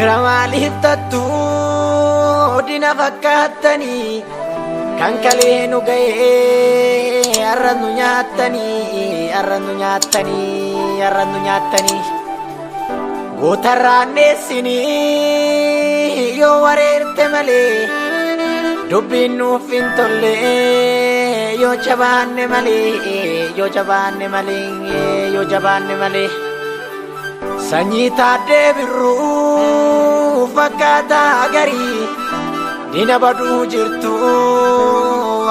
Shira maaliif tattuu dina fakkaattanii kan kalee nu ga'ee har'a nu nyaattanii, har'a nu nyaattanii, har'a nu nyaattanii. Gootarraan dheessinii yoo wareerte malee, dubbiin nuuf hin tolle yoo jabaanne malee, yoo jabaanne malee, yoo jabaanne malee. Sanyii Taaddee Birruu fakkaataa garii dina baduu jirtu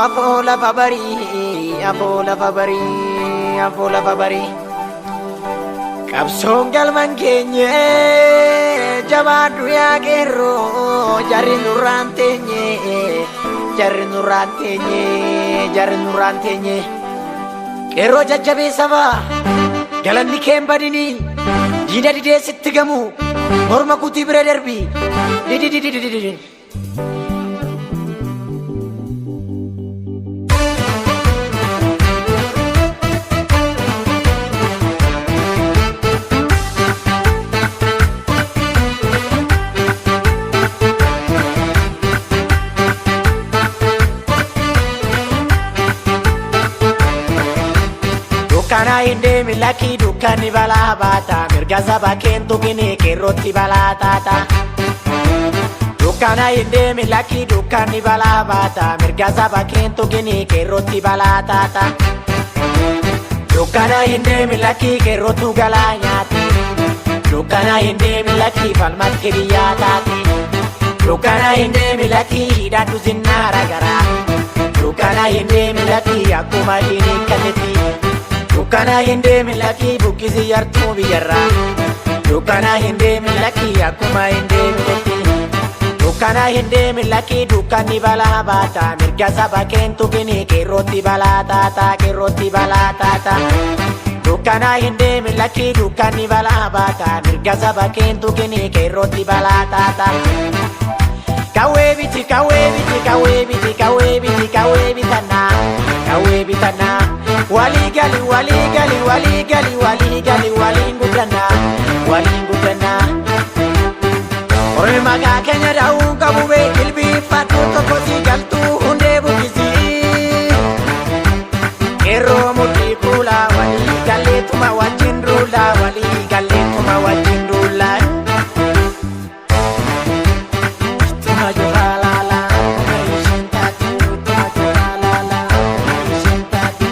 afoo lafa barii, afoo lafa barii, afoo lafa barii. Qabsoon galman keenye jabaadhu yaa qeerroo, jarri nurraan teenye, jarri nurraan teenye, jarri nurraan teenye. Qeerroo jajjabee sabaa, galanni kee hin badinii, diina didee sitti gamu morma kutii bira darbi. Dididididididi. Dukkana hin deemin lakkii, dukkanni balaa baata, mirga saba keen tuqini, qeerrootti balaa taata. Dukkana hin deemin lakkii, dukkanni balaa baata, mirga saba keen tuqini, qeerrootti balaa taata. Dukkana hin deemin lakkii, qeerrootu galaa nyaate. Dukkana hin deemin lakkii, falmatti biyyaa taate. Dukkana hin deemin lakkii, hidhadhu zinnaara garaa. Dukkana hin deemin lakkii, akkuma diinii. Dukkana hin deemin lakkii, buqqisi yartuu biyyarraa. Dukkana hin deemin lakkii, akkuma hin deeminetti. Dukkana hin deemin lakkii, dukkanni balaa baata, mirga saba keen tuqini, qeerrootti balaa taata, qeerrootti balaa taata. Dukkana hin deemin lakkii, dukkanni balaa baata, mirga saba keen tuqini, qeerrootti balaa taata. Kawwee biti, kawwee biti, kawwee biti, kawwee biti, kawwee bitannaa, kawwee bitannaa. Walii gali, walii gali, walii gali, walii gali, waliin guddannaa, waliin guddannaa. Ormi maqaa keenya dha'uun qabu bee, jilbiifadhu tokko si galtuu hundee buqqisii. Qeerroo mudhii kuulaa, walii galleetuma wajjin duulaa, walii galleetuma wajjin duulaa. Ittuma jufaa laalaa akkuma isheen taatu, ittuma jufaa laalaa akkuma isheen taatu.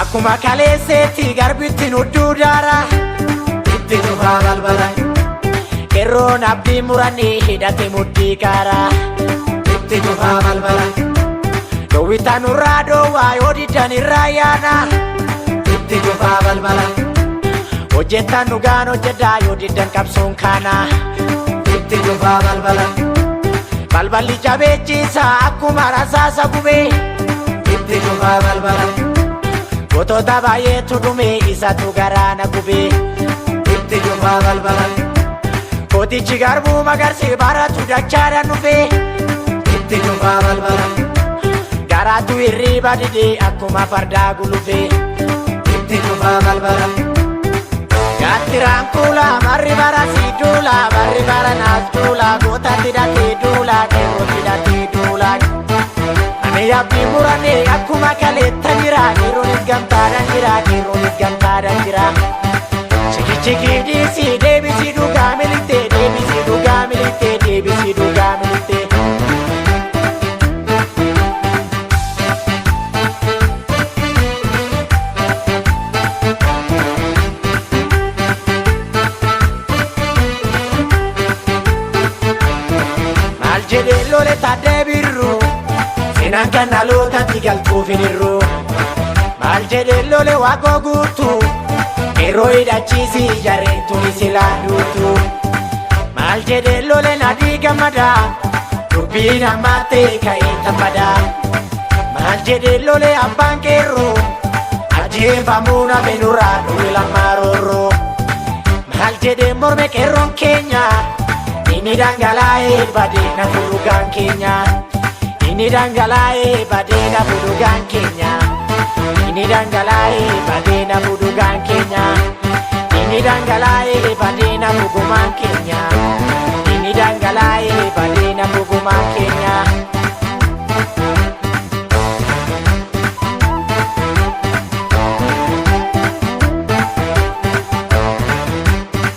Akkuma kaleesseetti garbitti nudduu daara itti cufaa balbala. Qeerroon abdii muranii hidhate mudhii kaara itti cufaa balbala. Dhoowwitaan nurraa dhoowwaa, yoo diddan irraa yaana itti cufaa balbala. Hojjetaan dhugaan hojjedhaa, yoo diddan qabsoon kaana itti cufaa balbala. Balballi jabeechiisa akkuma rasaasa gubee itti cufaa balbala. Gootota baay'eetu dhume, isatu garaana gubee itti cufaa balbala. Kootichi garbuu magarsee baratu dachaadhaan dhufee itti cufaa balbala. Garaatu hirriiba didee akkuma fardaa gulufee itti cufaa balbala. Gaattiraan kuula marri bara si duula, barri bara naas duula, gootatti hidhatee duula, qeerrootti hidhatee duula. Ani abdii murannee akkuma kaleetta jira, qeerroonis gamtaadhaan jira, qeerroonis gamtaadhaan jira. Chiki chiki dhiisii deebisii dhugaa miliktee, deebisii dhugaa miliktee, deebisii dhugaa miliktee. Maal jedhee lole Taaddee Birruu, seenaan kan dhalootatti galchuuf hin hir'u. Maal jedhee lole Waaqoo Guutuu, qeerroo hidhachiisi jarreen tuni silaa duutu. Maal jedhee lole Nadii Gammadaa, dubbiin hammaattee ka'ee tammadaa. Maal jedhee lole abbaan qeerroo, ajjeefamuu hafe nurraa dhuwe lammaa roorroo. Maal jedhee morme qeerroon keenya, inni dhangalaa'ee badee nafu dhugaan keenya. Inni dhangalaa'ee badee nafu dhugaan keenya. Inni dhangalaa'ee badeena fuudhugaan keenya. Inni dhangalaa'ee badeena fuugumaan keenya. Inni dhangalaa'ee badeena fuugumaan keenya.